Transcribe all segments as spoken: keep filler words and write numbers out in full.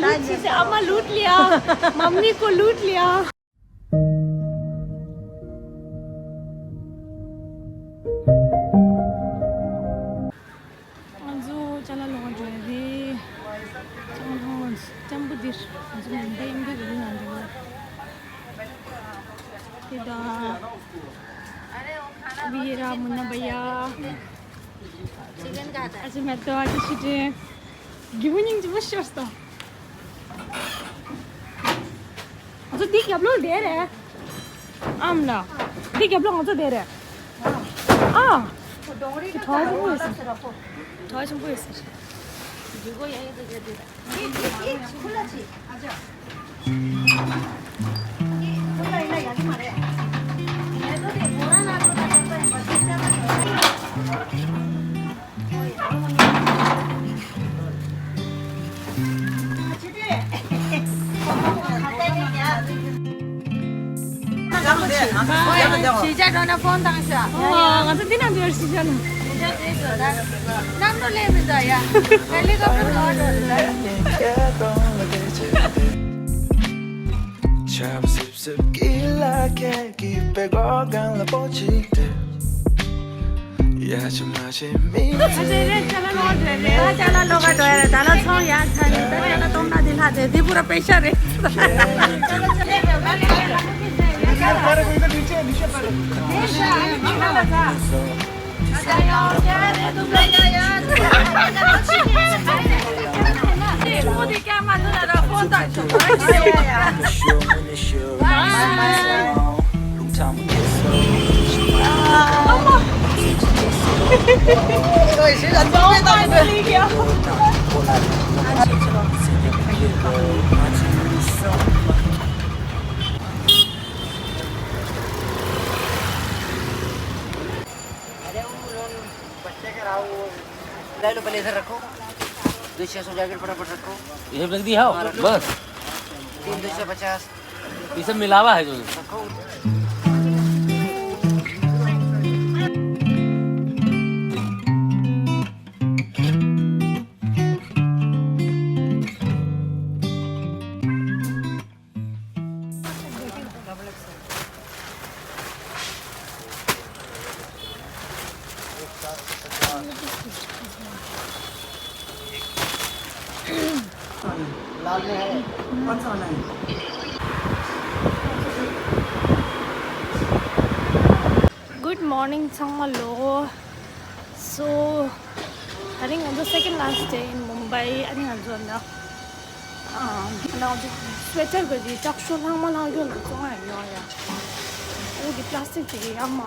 लूट, जिसे अम्मा लूट लिया, मम्मी को लूट लिया। ང་ཚོ་ཅ་ལག་སློང་བར་འགྲོ་ཡ་རེད། ཅ་ལག་སློང་བར་ཅམ་པོ་འདིར་ང་ཚོ་མུམ་བྷའི་ཨིན་ཇི་རེད་ང་འགྲོ་དེ་ད། अभी ये रहा मुन्ना भैया। चिकन खाता है। अच्छा, मैं तो आज छुट्टी है। गिबुनिंग जी, वो शोर तो। ང་ཚོ་འདི་རྒྱབ་ལོགས་བསྡད་རེད། ཨམ་ལགས། འདི་རྒྱབ་ལོགས་ང་ཚོ་བསྡད་རེད། ཨ། ཁྱོད་གྲོགས་ཆེན་པོ་ཡོད་ཟེར། གྲོགས་ཆེན་པོ་ཡོད་ཟེར། འདི་གོ་ཡ་ཡི་འདི་ག་འདི། འདི་འདི་འདི་ཁུ་ལ་ཆི། ཨ་ཅག་འདི་ཁུ་ལ་ཡིན་ན་ཡག་གི་མ་རེད། ངེད་ཚོ་དེ་བོ་ར་ན་ཚོ་ད་ད་ད་ཡིན་པ་ཅིག་ཅག་ད་ཡོད་རེད། གཞིས་ཆགས་འགྲོ་ན་ཕོན་བཏང་ཤག་ང་ཚོ་འདི་ན་འདུག་གཞིས་ཆགས་ན། གཞིས་ཆགས་འདི་ཚོ་ད་གནམ་གྲུ་སླེབས་མི་འདུག་ཡ། ཧེ་ལི་ཀོབ་ཊར་འགྲོ་འགྲོ་རེད་ད། ཅ་ལག་སློང་ག་འགྲོ་ཡ་རེད། ད་ལོ་ཚོང་ཡག་ཚ་ནི་ད་ཅ་ལག་སྟོང་ན་དེ་ལྷག་དེ་དེ་པུ་ར་པེ་ཤ་རེད། ले लो, पहले इधर रखो। दो छह सौ जैकेट फटाफट रखो। ये सब रख दी, हाँ, हाँ, रख लो। बस। तीन दो छह पचास। ये सब मिलावा है जो। रखो। लाल में है, कौन सा वाला है? Good morning ཚང་མ་ལོ། So, ད་རིང་ང་ཚོ་second last day in Mumbai. ཨ་ནི་ང་ཚོ་ད། ཨ། ང་ཚོ་སུ་ཝེ་ཊར་གི་དེ་ལྕགས་ཤོག་ལྷག་མ་ལྷག་རྒྱུ་ལ་བཙོང་ཡ་ཡོང་ཡ། འོ་དེ་པ་ལ་སི་ཊིག་དེ་གི་ཡ་མ།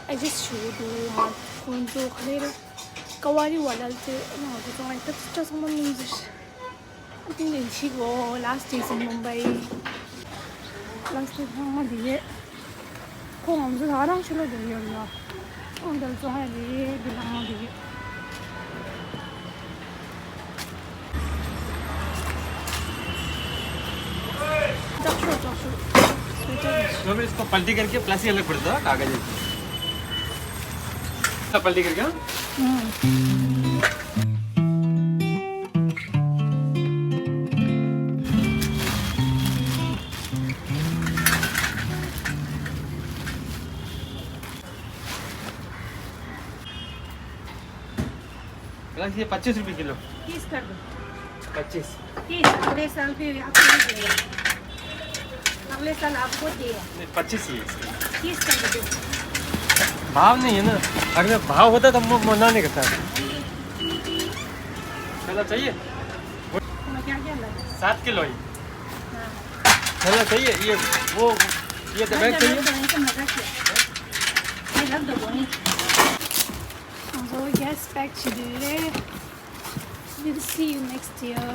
ཨེ་ཇི་སི་ཞུ་གི་འདུག་ང་ཁོང་ཚོ་ག་ལེ་རེད། ཀ་བ་རི་ཝ་ལ་ལ་དེ་ཨ་ནི་ང་ཚོ་བཙོང་ཡ་ཐབས་ཆ་ཚང་མ་སྣུམ་ཟེར། I think they cheap. Oh, last days in Mumbai. Last day ཚང་མ་འདི་རེད། ཁོ་ང་ཚོ་ད་རང་ཕྱི་ལོགས་འདིར་ཡོད་ཡོད། ཁོང་འདིར་བཙོང་ཡ་རེད། འདི་ལ་ང་འདི་རེད། ལྕགས་ཤོག་ལྕགས་ཤོག་སུ་ཝེ་ཊར། तो हमें इसको पलटी करके प्लास्टिक अलग पड़ता है, कागज है। सब पलटी करके, हाँ? हम्म। बस ये पच्चीस रुपए किलो। तीस कर दो। पच्चीस। तीस, अगले साल फिर आपको ही देंगे। अगले साल आपको दिए। नहीं, पच्चीस ही है इसके। तीस कर दो। भाव नहीं है ना, अगर भाव होता तो मैं मना नहीं करता। चलो, चाहिए? तुम्हें क्या क्या लगा? सात किलो ही। हाँ। चलो, चाहिए? ये, वो, ये तो नहीं, बैग तो चाहिए? नहीं, तो नहीं, तो मजाक किया। ये रख दो, बोनी। ང་ཚོ་གྷེ་སི་ཊི་པེག་བྱེད་དུས་རེད། We'll see you next year,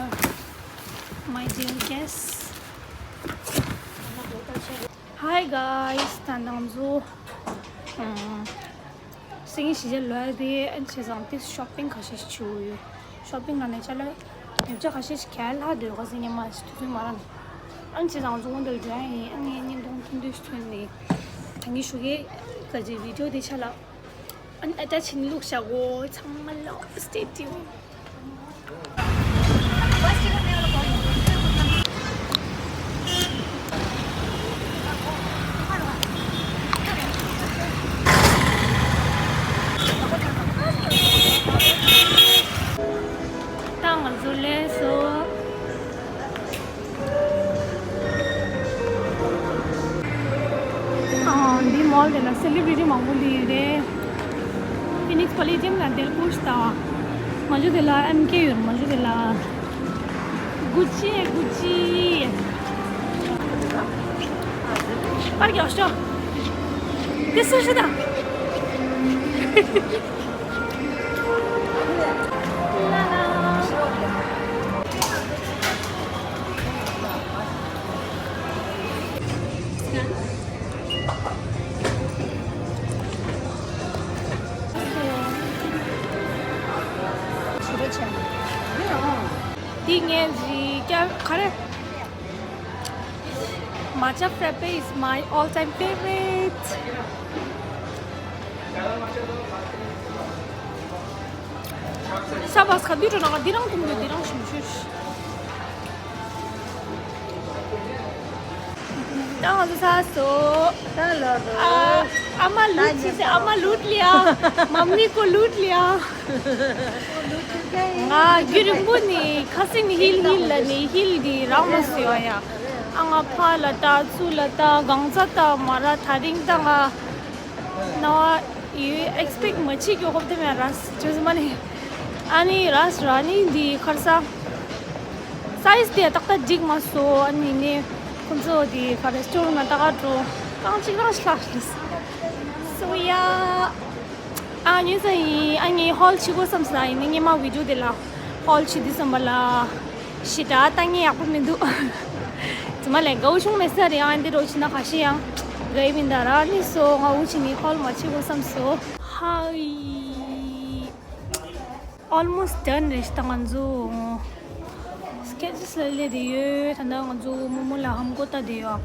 my dear guests. Hi guys, ད་ང་ཚོ་ཨམ་སེང་གེ་གཞིས་ཆགས་ལོག་ཡ་དེ་ཨ་ནི་བྱས་ཙང་དེ་ཤོ་པིང་ཁ་ཤས་ཤིག་བྱེད་དགོས་ཡོད། ཤོ་པིང་ལབ་ནས་ཅ་ལག་ཉོ་ཆ་ཁ་ཤས་ཤིག་ག་ལ་སྡོད་ག་སེང་གེ་མ་ཞིག་དུས་ཚོད་མ་རག་ནས། ཨ་ནི་བྱས་ཙང་ང་ཚོ་སྔོན་དེར་འགྲོ་ཡ་ཡིན། ཨ་ནི་བརྙན་ཐུང་ཐུང་ཐུང་ཐུང་ནས་ད་གིན་ཞུ་གི་ག་ཅིག་བི་ཌི་ཡོ་དེ་ཆ་ལ། ཨ་ནི་ཨ་ཊེཆ་བྱས་ནས་བླུགས་བཞག་གོ། ཚང་མ་ལོ། Stay tuned. དེ་ལ་སེ་ལི་བྷི་རི་ཊི་མང་པོ་ལི་རེད། ཕི་ནིག་སི་པ་ལི་ཊི་ཡམ་ལ་ཌེལ་ཀུ་ཤི་དང་། མ་ཇུ་དེ་ལ་ཨེམ་ཀེ་ཡོད། མ་ཇུ་དེ་ལ་གུ་ཅི་གུ་ཅི། པར་རྒྱག་ཤོག་དེ་སུ་ཞིག་དང་། འདི་ངའི་གི་ཀྱ་ག་རེ། Matcha frappe is my all time favorite. ཤ་བ་ཁ་བི་ཏྲོ་ན་འདི་རང་ཀུམ་འདི་རང་ཞུ་ཞུ། ད་ང་ཚོ་ཚར་སོང་། ད་ལོ་རོ། ཨ་མ་ལུད་ཅི་སེ་ཨ་མ་ལུད་ལི་ཡ། མམ་ནི་ཀོ་ལུད་ལི་ཡ། ང་རྒྱུན་རིང་པོ་ནས་ཁ་སང་ནས་ཧིལ་ཧིལ་ལ་ནས་ཧིལ་འདི་རག་མ་སོང་ཡ། ཨ་ང་ཕ་ལ་ལྟ་ཚུ་ལ་ལྟ་གང་ཚ་ལྟ་མ་ར་ད་རིང་ད་ང་ན་བ་ཡོད་ཨེག་སི་པེག་མ་བྱེད་ཀྱི་ཧོབ་ཏེ་མེད་ར་ཇོ་ཟི་མ་ནི། ཨ་ནི་ར་ར་ནི་འདི་ཁར་ས་སའི་ཛི་དེ་ཏག་ཏག་འགྲིག་མ་སོང་། ཨ་ནི་ནི་ཁོང་ཚོ་འདི་ཁར་སི་ཊོར་ན་ཏག་ཏག་འགྲོ་རྐང་གཅིག་རང་ཤི་ལ་ཤི་ལ་སོ་ཡ། ཨ་ཉིན་ས་ཡིན། ཨ་ངའི་ཧོལ་ཆི་གོ་བསམ་ས་ཡིན་ནི་ངས་མ་བི་ཌིའོ་དེ་ལ་ཧོལ་ཆི་དུས་བསམ་པ་ལ་ཞི་དྲག་ལྟ་ངན་ཡག་པོ་མི་འདུག་དེ་མ་ལས་དགའ་བོ་བྱུང་མེད་ས་རེད། ཨ་འདི་རོ་ཆི་ན་ཁ་ཤས་ཡང་དགའ་ཡི་མིན་ད་ར་ནི་སོ་ང་འུ་ཆི་ནི་ཧོལ་མ་ཆི་གོ་བསམ་སོ། ཧའི། Almost done རེད་ཤི་ད་ང་ཚོ་སྐད་ཆ་སླེབས་ལེ་དེ་ཡོད། ད་ནང་ང་ཚོ་རྨོ་མོ་ལ་ཧམ་གོ་ལྟ་དེ་ཡོད།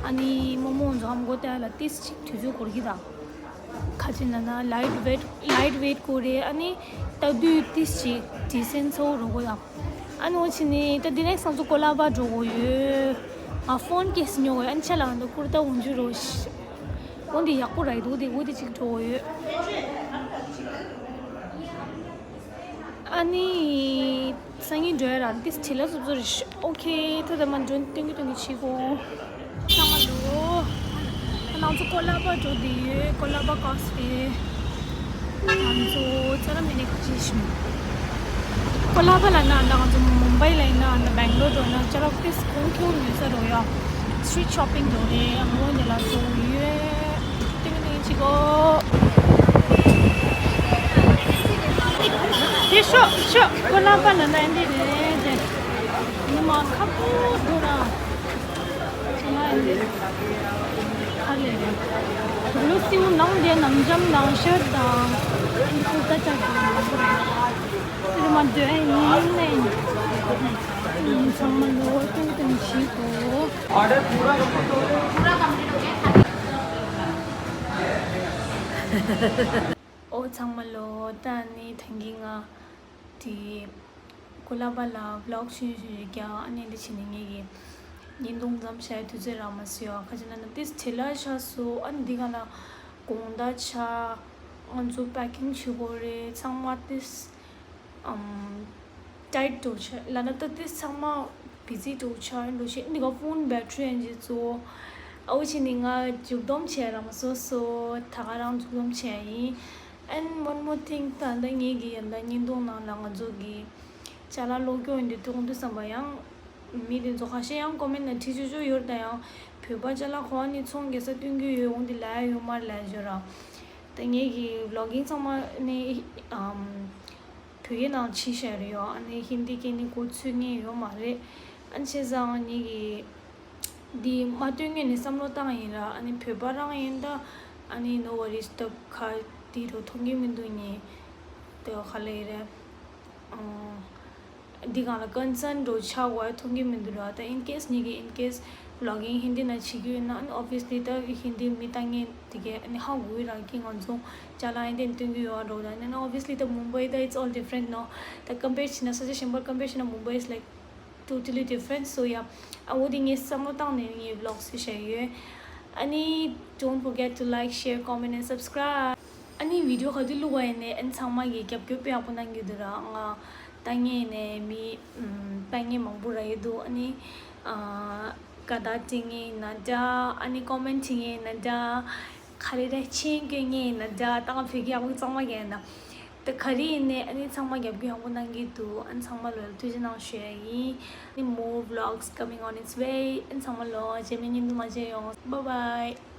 ཨ་ནི་རྨོ་མོ་ང་ཚོ་ཧམ་གོ་ལྟ་ལ་ཏིས་ཅིག་དུས་ཚོད་འགོར་གི་ད། ཁ་ཅིག་ན་ན་ལའིཊ་ཝེཊ་ལའིཊ་ཝེཊ་དགོས་རེད། ཨ་ནི་ལྟ་དུས་ཏིས་ཅིག་ཌི་སེན་ཊི་ཚ་བོ་རོ་གོ་ཡ། ཨ་ནི་འོ་ཕྱི་ནི་ད་འདི་ནེག་སི་ང་ཚོ་ཀོ་ལ་བ་འགྲོ་གོ་ཡོད། ང་ཕོན་ཀེ་སི་ཉོ་གོ་ཡོད། ཨ་ནི་ཆ་ལ་ང་ཚོ་ཀུར་ཏ་འོན་ཇུ་རོ་ཤི། འོ་འདི་ཡག་པོ་ར་ཡི་འདུག་འདི་འོ་འདི་ཅིག་འགྲོ་གོ་ཡོད། ཨ་ནི། སང་ཉིན་འགྲོ་ཡ་ར་ཏིས་བྲེལ་ལ་སོ་སོ་རེད་ཤི། ཨོ་ཁེ། ད་ད་མ་འགྲོ་སྟོན་གི་སྟོན་གི་བྱེད་གོ་ཚང་མ་འགྲོ། ང་ཚོ་ཀོ་ལ་བ་འགྲོ་དེ་ཡོད། ཀོ་ལ་བ་ཀོ་ཕི། ང་ཚོ་ཅ་ལག་མེད་ནས་ཁ་ཅིག་ཤི། ཀོ་ལ་བ་ལ་ན་ད་ང་ཚོ་མུམ་བྷའི་ལ་ཡིན་ན་ད་བེང་ལོར་འགྲོ་ན་ཅ་ལག་ཏིས་གོང་ཁྱོད་ཉོས་ས་རོ་ཡ། སི་ཊི་རིཊ་ཤོ་པིང་འགྲོ་རེད། ཨ་མོ་འདི་ལ་འགྲོ་ཡོད། ཏིང་ཏིང་ཅིག་གོ། དེ་ཤོག་ཤོག་ཀོ་ལ་པ་ན་ན་འདི་རེད་དེ། ཉི་མ་ཁ་པོ་འགྲོ་ར། ང་འདི་ཁ་ལས་རེད། ལོ་སིའུ་ནང་དེ་ནམ་འཇམ་དང་ཤར་དང་། ཁུ་ད་ཅག་གི་ནང་རེད། ཨ་མ་འདོད་ཡིན་ནས། ཚང་མ་ལོ་ཏིང་ཏིང་ཞིག་གོ། ཨོ་ཚང་མ་ལོ། ད་ནི་ཐེངས་ཀྱི་ང་དེ་ཀོ་ལ་པ་ལ་བི་ལོག་ཆུང་ཆུང་ཞིག་རྒྱག་ཨ་ནི་འདི་བྱས་ནས་ངེད་ཀྱི་བརྙན་ཐུང་མཚམས་བཞག་དུས་ཚོད་རག་མ་སོང་ཡ། ཁ་ཅིག་ན་ན་ཏིས་བྲེལ་ལ་ཆགས་སོང་། ཨ་ནི་འདི་ག་ལ་དགོང་དག་ཆགས། ང་ཚོ་པེ་ཀིང་བྱེད་དགོས་རེད། ཚང་མ་ཏིས་ཨམ། ཊའིཊ་འགྲོ་ཆ་ལ་ན་ད་ཏིས་ཚང་མ་བི་ཛི་འགྲོ་ཆ་འགྲོ་ཆ་འདི་ག་ཕོན་བེ་ཊི་རི་ཨེན་ཇི་ཚོ། ཨ་འུ་ཆི་ནི་ང་མཇུག་སྡོམ་བྱས་ར་མ་སོ་སོ་ད་ག་རང་མཇུག་སྡོམ་བྱས་ཡིན། And one more thing ད་ལྟ་ངེད་ཀྱི་ཡ་ད་བརྙན་ཐུང་ནང་ལ་ང་ཚོ་གི་ཅ་ལག་ལོག་སྐྱོན་འདི་མཐོང་དུས་བསམ་པ་ཡང་། མི་དེ་ཚོ་ཁ་ཤས་ཡང་ཀོ་མེན་ན་བྲིས་ཆོག་ཆོག་ཡོད་ད་ཡང་བོད་པ་ཅ་ལག་གོ་ནི་ཚོང་རྒྱག་ས་སྟོན་གྱི་ཡོད་འོང་དེ་ལ་ཡོད་མ་ལ་ཡོད་ར། ད་ངེད་ཀྱི་བི་ལོག་གིང་ཚང་མ་ནི་ཨམ། བོད་ཡིག་ནང་ཕྱིན་བཞག་རེད་ཡོད། ཨ་ནི་ཧིན་དི་སྐད་ནི་གོ་ཚོད་ངེས་ཡོད་མ་རེད། ཨ་ནི་བྱས་ཙང་ངེད་ཀྱི་འདི་མ་སྟོན་ངེས་ནས་བསམ་བློ་བཏང་ཡིན་ར། ཨ་ནི་བོད་པ་རང་ཡིན་ད་ཨ་ནི་no worries ད་ཁ་འདི་རུ་མཐོང་གི་མི་འདུག་ཉེ་ད་ག་ལེ་རེད། ཨང་། འདི་གང་ལ་ཀོན་སརན་འགྲོ་ཆགས་བ་མཐོང་གི་མི་འདུག་ར། ད་in case ཉེ་གི་in case vlogging ཧིན་དི་ནང་བྱེད་རྒྱུ་ཡིན་ན་ཨ་ནི་obviously ད་ཧིན་དི་མི་ལྟ་ངེས་དེ་གས་ཨ་ནི་ཧ་གོ་གི་ར་གི་ང་ཚོ་ཅ་ལག་ཡིན་དེ་སྟོན་གི་ཡོད་ར་འགྲོ་ད་ནི་obviously ད་མུམ་བྷའི་ད་it's all different no ད་compare བྱས་ན་ས་ཆ་གཞན་པར་compare བྱས་ན་མུམ་བྷའི is like totally different so yeah ཨ་འོ་དེ་ངས་བསམ་བློ་བཏང་ནས་ངའི་vlog བཟོས་བཞག་ཡོད། ཨ་ནི་don't forget to like share comment and subscribe ཨ་ནི་video ག་དུས་བླུགས་པ་ཡིན་ནས་ཨ་ནི་ཚང་མ་གིས་རྒྱབ་སྐྱོར་དཔེ་ཡག་པོ་གནང་གི་འདུག་ར། ང་ལྟ་ངེས་ནས་མི་ཨམ་ལྟ་ངེས་མང་པོ་རག་གི་འདུག་ཨ་ནི་ཨ་དགའ་རྟགས་སྤྲད་ངེས་ཡིན་ན་འདྲ། ཨ་ནི་comment བྲིས་ངེས་ཡིན་ན་འདྲ། ག་རེ་རེད། མཆན་བཀོད་མཁན་ཡིན་ན་འདྲ། ད་ང་བོད་སྐད་ཡག་པོ་གཙང་མ་རྒྱག་ཡིན་ན། ད་ག་རེ་ཡིན་ནའི་ཨ་ནི་ཚང་མ་རྒྱབ་སྐྱོར་ཡག་པོ་གནང་གི་འདུག་ཨ་ནི་ཚང་མ་ལོ་ལ་ཐུགས་རྗེ་གནང་ཞུ་ཡ་ཡིན། ཨ་ནི་more vlogs coming on its way. ཨ་ནི་ཚང་མ་ལོ་རྗེས་མའི་བརྙན་ཐུང་མ་མཇལ་ཡོང་། Bye bye.